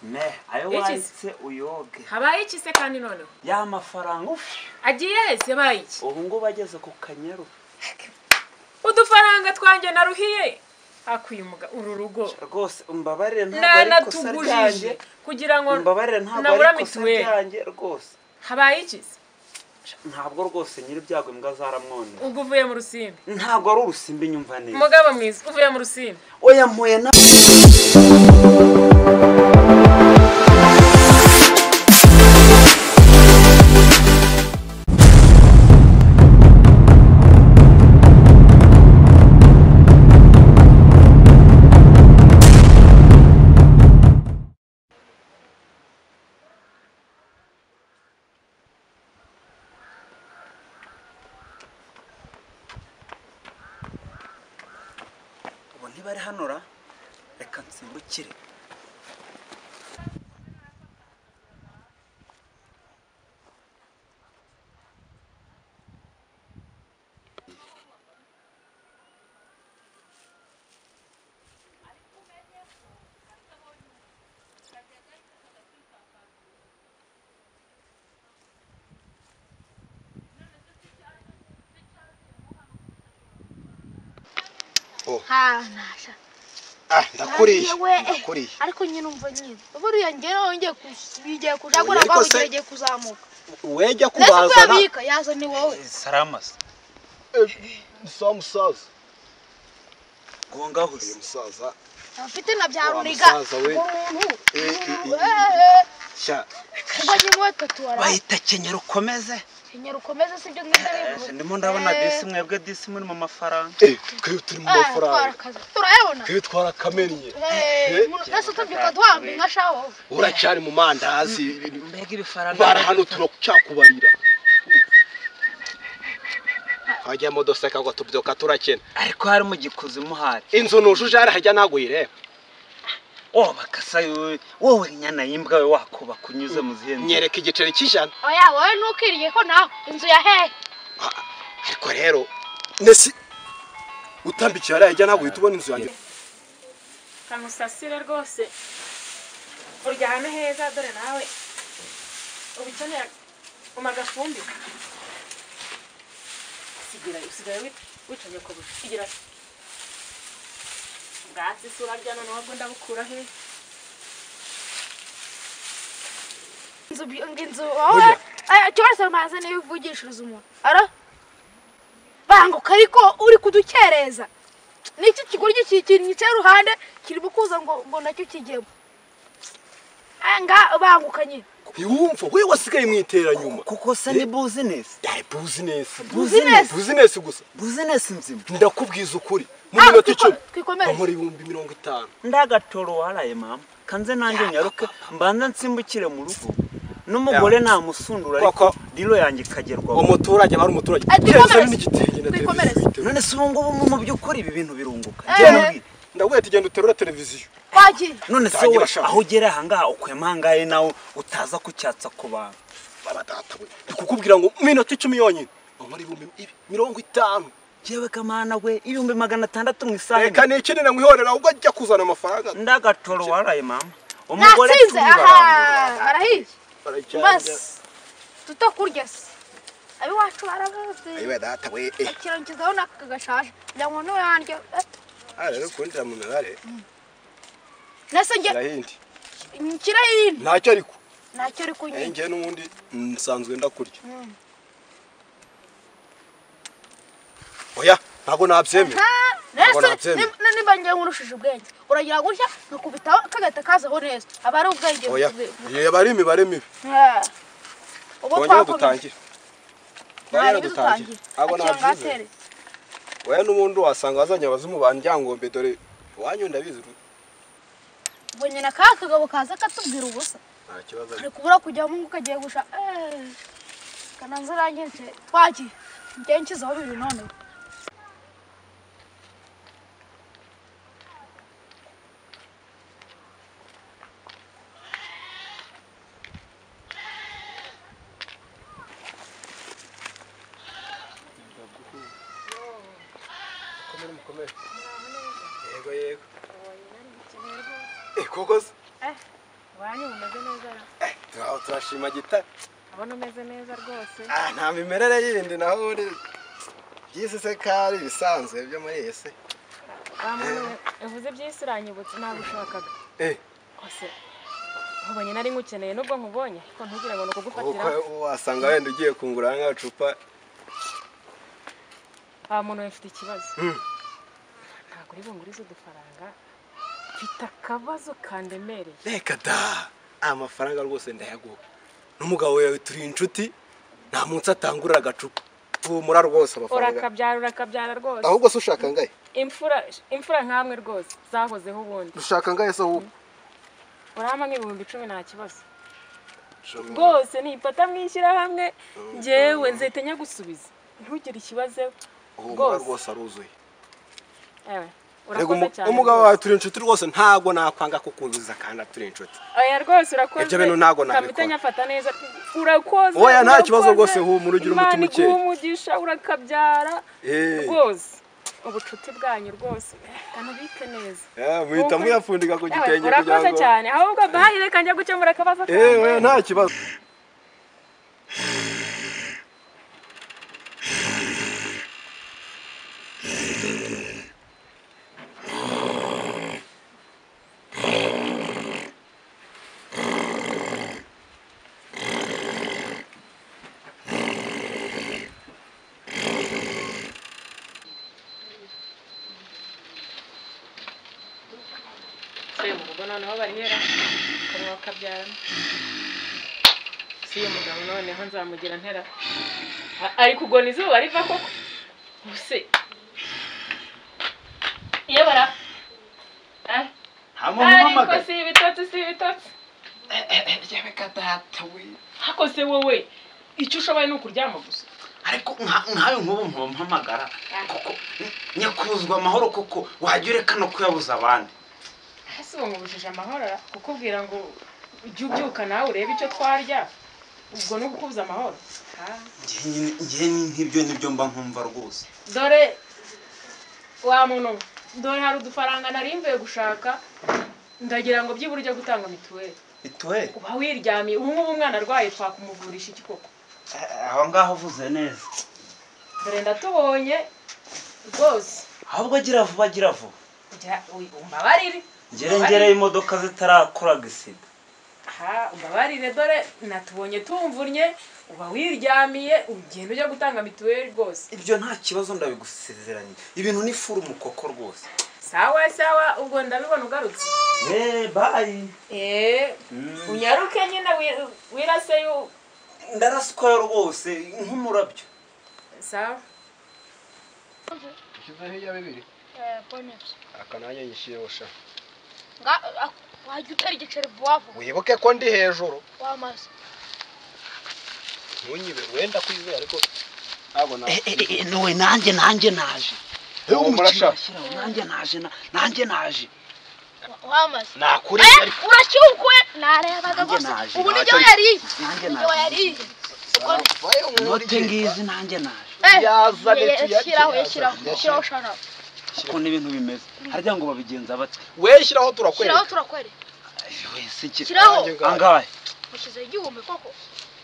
Me ayo wanditse uyoge. Habaye iki se kandi noneho? Ya mafaranga ufi. Agiye hese yabaye iki? Ubu ngo bageze ku Kanyaru. Udufaranga twanjye naruhiye. Akuye umuga uru rugo. Rwose umbabarire ntabwo ari kosa ryanjye kugira ngo umbabarire ntabwo ari kosa ryanjye rwose. Habaye iki se? Ntabwo rwose nyiri byago imbwa zaramwone. Ubwo uvuye mu rusimbi. Ntabwo ari urusimbi nyumva neza. Mugabo mwiza uvuye mu rusimbi. Oya mpuye na ntibari hanora reka nsimbukire. Ah, ndakuriye ndakuriye ariko nyine umva nyine buriya ngero wongeye kubigiye kujagura bagiye kuzamuka wejya kubazana yaza ni wowe saramasa samusaza gonga hose musaza afite na byaruniga umuntu sha bahita kenyera ukomeze kenyera ukomeze sibyo ngende ndimo ndabona disi mwebwe disi muri mu mafaranga twe turi mu mafaranga turayabona twe twarakamennye nase tubyuka duhamba inka shawo uracyari mu mandazi mbega ibifaranga bara hano turacyakubarira hajya modoseka ngo tubyuka turakena ariko hari mu gikuzimu hari inzu nujuje hari hajya ntago uyireba oh bakasa wowe nyana y'imbwa we wakuba kunyuze mu zihe nyereka igiceri cy'ijana oya wowe ntukiriye ko nawe inzu ya hehe ariko rero nesi utambikiye hariya hajya ntago uhita ubona inzu yanjye kamusasire rwose uryame heza dore nawe ubikeneye umagafumbi sigira usigaye wicaye ko sigira bwatsi sura rya none wabwo ndabukura he inzu inzu wowe cyose maze niyo uvugishiriza umuntu ara banguka ariko uri kudukereza niki kigurye kintu cya ruhande kirimo kuza ngo nacyo kigemo anga banguka nyine ntiwumva we wasigaye mwitera nyuma kuko se ni business business business business gusa business nzima ndakubwiza ukuri mu minota 10 twikomereze muri 50,000 ndagatoro waraye mama kanze nanjye nyaruke mbanza nsimbukire mu rugo n'umugore namusundura ariko dilo yanjye ikagerwaho umuturage bari umuturage twikomereze none se ubu ngubu mu by'ukuri ibi bintu birunguka ndabwiye ati genda uterura televiziyo none se wowe aho ugera ahangaha ukuyemo ahangahe nawe utaza kucyatsa ku bantu baba data we ndikukubwira ngo minota 10 yonyine muri 50,000 jewe kamana we 600,000 mu isaha reka nikinira nkwihorera ahubwo ajya kuzana amafaranga ndagatoro waraye mama umugore turibaranga arahiye bas tutakurya se abiwacu barabaze ayiwe data we akirangizaho n'aka gashaje kugira ngo nuyanjye rero kundira mu mibare nase nge kirahindi ntacyo ariko ntacyo ariko nyine nge n'ubundi nsanzwe ndakurya oya ntago nabyemera niba ngiye nkurushije ubwenge uragira gutya nkakubitaho kagahita kazaho neza aba ari ubwenge oya aba ari imibare mibi ubu twakomeye twongere dutangire ntabwo nabyizeye oya n'ubundi wasanga wazanye abazimu ba Ryangombe dore iwanyu ndabizi ubwo nyina ka kagabo kaza katubwira ubusa nta kibazo ari kubura kujyamo ngo kagiye gusha kananze ranjye twagiye njye nshyizeho bibiri noneho Yego yego. Koko se? Wanyu umeze neza? Turaho turashima gita. Abona umeze neza rwose. Nta mimerere yindi naho uri. Byisi se kari bisanzwe byo muri ese. Uvuze byisi uranyibutse nagushakaga. Ose nkubonye nari nkukeneye nubwo nkubonye ko ntugira ngo nukugufatira. Uko wasanga wenda ugiye kungura nk'agacupa. Muntu mfite ikibazo. Ntabwo uri bungurize udufaranga. Mfite akabazo kandemereye. Reka da, amafaranga rwose ndayaguha. N'umugabo wawe turi inshuti, nta munsi atangurira agacupa. Humura rwose amafaranga. Urakabyara rwose. Ahubwo se ushaka ngahe? Imfura nkamwe rwose zahozeho ubundi. Ushaka ngahe se ahubwo? Urampa nk'ibihumbi 10 nta kibazo. Rwose nipata mwishyira hamwe njyewe nzahita nyagusubiza. Ntugire ikibazo. Humura rwose aruzuye. Ewe. Urakoze cyane. Umugabo wawe turi inshuti rwose ntago nakwanga kukuzuza kandi turi inshuti. Oya rwose urakoze. Ibyo bintu ntago nabikora. Kamita nyafata neza. Urakoze. Oya nta kibazo rwose humura ugira umutima ukeye. Imana iguhe urakabyara. Rwose ubucuti bwanyu rwose kanubike neza. Muhita muyapfundika ku gitenge kugira ngo. Urakoze cyane. Ahubwo bayi reka njya gukemura akabazo kanjye. Oya nta kibazo. Noneho barihera kanwa kabyarana. Si uyu mugabo noneho nzamugira ntera. Ari kugona izuba riva koko. Use. Iyo bara. Nta si ibitotsi. Reka data we. Hako se wowe icyo ushoboye ni ukuryama gusa. Ariko nkayo nkubu mpamagara koko nyakuzwa amahoro koko wajya ureka no kuyabuza abandi. Hasi ubu ngubujije amahoro kukubwira ngo ujye ubyuka nawe urebe icyo twarya ubwo no gukubuza amahoro. Ngiye nk'ibyo nibyo mba nkumva rwose. Dore wa muntu dore hari udufaranga nari mvuye gushaka ndagira ngo byibura ujye gutanga mituweli. Mituweli? Uba wiryamiye ubu ngubu umwana arwaye twakumuvurisha iki koko? Aho ngaho uvuze neza. Dore ndatubonye rwose. Ahubwo gira vuba gira vuba. Umbabarire. Ngere imodoka zitarakora gisida. Umbabarire dore natubonye tumvunnye uba wiryamiye ugenda ujya gutanga mituweli rwose. Ibyo nta kibazo ndabigusezeranye. Ibintu ni furu mukoko rwose. Sawa sawa ubwo ndabibona ugarutse. Bye. Unyaruke nyine wirase yu. Ndarasukwayo rwose nk'umurabyo. Sawa. Ushyizeho iya bibiri? Aka nanjye nyishyireho sha. Wajya utera igiceri vuba vuba. Wibuke ko ndi hejuru. Wamaze. Ntunyibe wenda kwizera ariko ntabwo na. Nowe nanjye naje. Nanjye naje. Wamaze. Nakuriye ariko. Urashyukwe narebaga rwose. Ubu nibyo yariye. Nanjye naje. Note ngizi nanjye naje. Yazane tuyashyiraho shana. Uko n'ibintu bimeze harya ngo babigenza bate? We shyiraho turakwereka. Wese iki? Shyiraho. Angahe? Mushize igihumbi koko.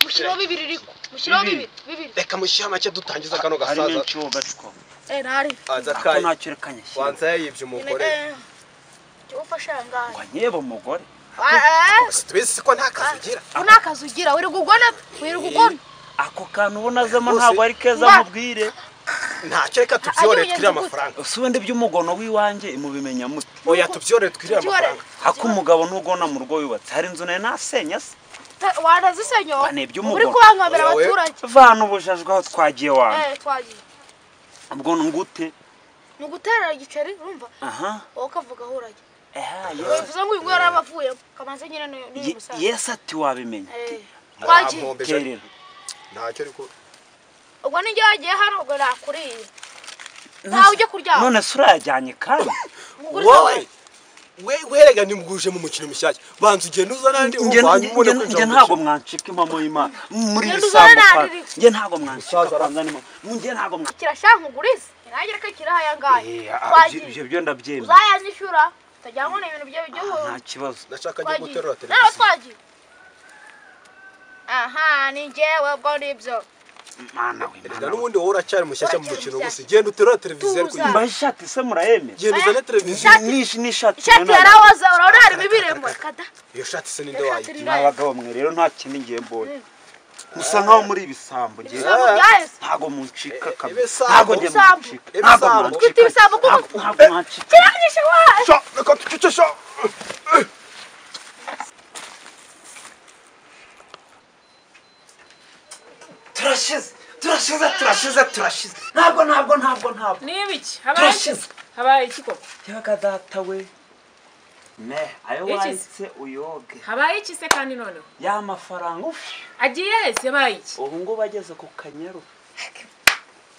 Mushyiraho bibiri riko. Mushyiraho bibiri. Reka mushyira make dutangiza kano gasaza. Hari menshi gacuko. Ntari. Aza kai. Ntacyo rekanye. Wanza yayibye umugore. Cyo ufasha angahe? Ngo nyebo umugore. Tubizi ko nta kazi ugira. Nta kazi ugira uri gugona Ako kantu ubona azamo ntabwo ari keza mubwire. Ntacyo reka tubyore twirire amafaranga. Usubundi by'umugono w'iwanjye mubimenya mute? Oya tubyore twirire amafaranga. Hako umugabo n'ugona mu rugo yubatse hari inzu nayo nasenya se. Wanazisenyo. Uri kubangamira abaturage. Vana ubujajwe aho twagiye wanjye. Twagiye. Ubwo ngute? Ni ugutera igiceri urumva? Aha. Wowe ukavuga aho urajya. Bivuze ngo uyu nguyu yarabavuyemo. Kamanze nyine n'uyu musaza. Yesu ati wabimenya. Twagiye. Terera. Ntacyo ariko ubwo nijye wagiye hano ubwo nakuriye. Ntawe ujya kuryama. None se urayajyanye kandi? Wowe werega nimguje mu mukino mushyashya. Banza ugenda uzana andi uvanye ubone. Nge ntago mwancika impamo y'Imana muri bisambo. Nge ntago mwancika kwanza nimo. Nge ntago mwancika. Kirashaka nkugurize. Nanjye reka kiraha yangaye. Ibyo byo ndabyemera. Uzayanyishyura. Utagira ngo ni ibintu by'igihugu. Nta kibazo. Ndashaka njye guterura Nawe televiziyo. twagiye. Aha, ni njyewe ubwo nibyo. Mana we, Erega mana we. n'ubundi wowe uracyari mushyashya mu Uracyari mukino mushyashya. gusa. Genda uterura televiziyo ariko Tuza. Mbaye ishati se murayemera? genda uzane televiziyo. N'ishati. Ishati yarahoze, urabona harimo ibirembo. Kada. Iyo shati se ninde Iyo shati wayigira? ni- N'abagabo mwe rero nta kindi ngiye mbonye. Musa nkaho muri ibisambo ngiye. Ibisambo byahise. Ntago muncika kabisa. Ibisambo. Ntago ngiye Ibisambo. muncika. Ntago Ibisambo. muncika. Twita ibisambo kuko- Ntago muncika. Kiranyishe wa. Sha, reka tucece sha. Turashize. Turashize, turashize, turashize. Ntabwo, ntabwo, ntabwo, ntabwo. Ni ibiki? Habaye iki? Turashize. Habaye iki koko? Yabaga data we. Me, ayo Iki se? wanditse uyoge. Habaye iki se kandi noneho? Ya mafaranga ufi. Agiye hese yabaye iki? Ubu ngubu ageze ku Kanyaru.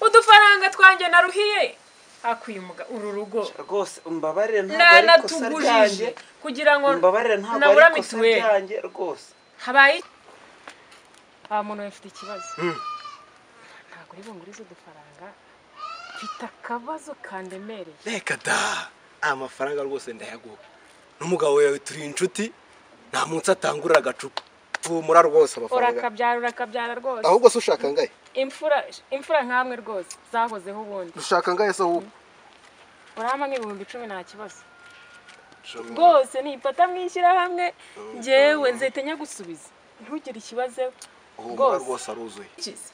Udufaranga twanjye naruhiye. Akuye umuga uru rugo. Rwose umbabarire ntabwo ari ikosa Nanatugujije ryanjye. kugira ngo Umbabarire ntabwo nabura ari ikosa mituweli. ryanjye rwose. Habaye iki? Wa muntu we mfite ikibazo. Ntabwo uri bungurize udufaranga. Mfite akabazo kandemereye. Reka da. Amafaranga rwose ndayaguha. N'umugabo wawe turi inshuti. Nta munsi atangurira agacupa. Humura rwose amafaranga. Urakabyara urakabyara rwose. Ahubwo se ushaka angahe? Imfura imfura nkamwe rwose zahozeho ubundi. Ushaka angahe se ahubwo? Urampa nk'ibihumbi 10 nta kibazo. Rwose nifata mu ishyirahamwe njyewe nzahita nyagusubiza. Ntugire ikibazo Humura rwose. rwose aruzuye. Kize.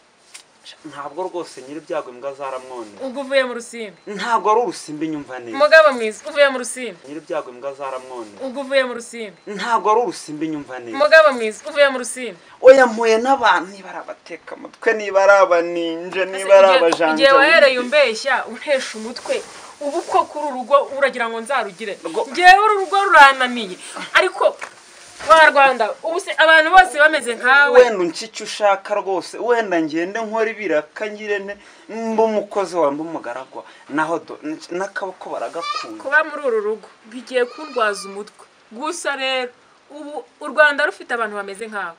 Ntabwo rwose nyir'ibyago imbwa zaramwoneye. Ubwo uvuye mu rusimbi. Ntabwo ari urusimbi nyumva neza. Mugabo mwiza uvuye mu rusimbi. Nyir'ibyago imbwa zaramwoneye. Ubwo uvuye mu rusimbi. Ntabwo ari urusimbi nyumva neza. Mugabo mwiza uvuye mu rusimbi. Oya mpuye n'abantu niba ari abatekamutwe niba ari abaninja niba ari abajanja. Igihe wahereye umbeshya untesha umutwe. Ubu ko kuri uru rugo uragira ngo nzarugire. Njyewe uru rugo rurananiye. Ariko wa Rwanda ubu se abantu bose bameze nkawe. Wenda unshike ushaka rwose wenda ngende nkora ibiraka ngire nte mba umukozi wawe mba umugaragwa naho n'akaboko baragakunda. Kuba muri uru rugo bigiye kundwaza umutwe. Gusa rero ubu u Rwanda rufite abantu bameze nkawe.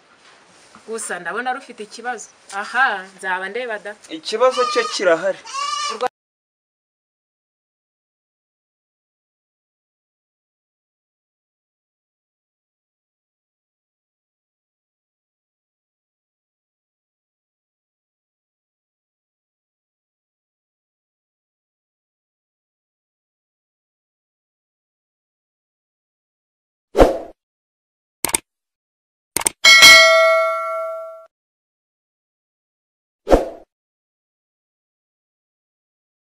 Gusa ndabona rufite ikibazo. Aha nzaba ndeba da. Ikibazo cyo kirahari.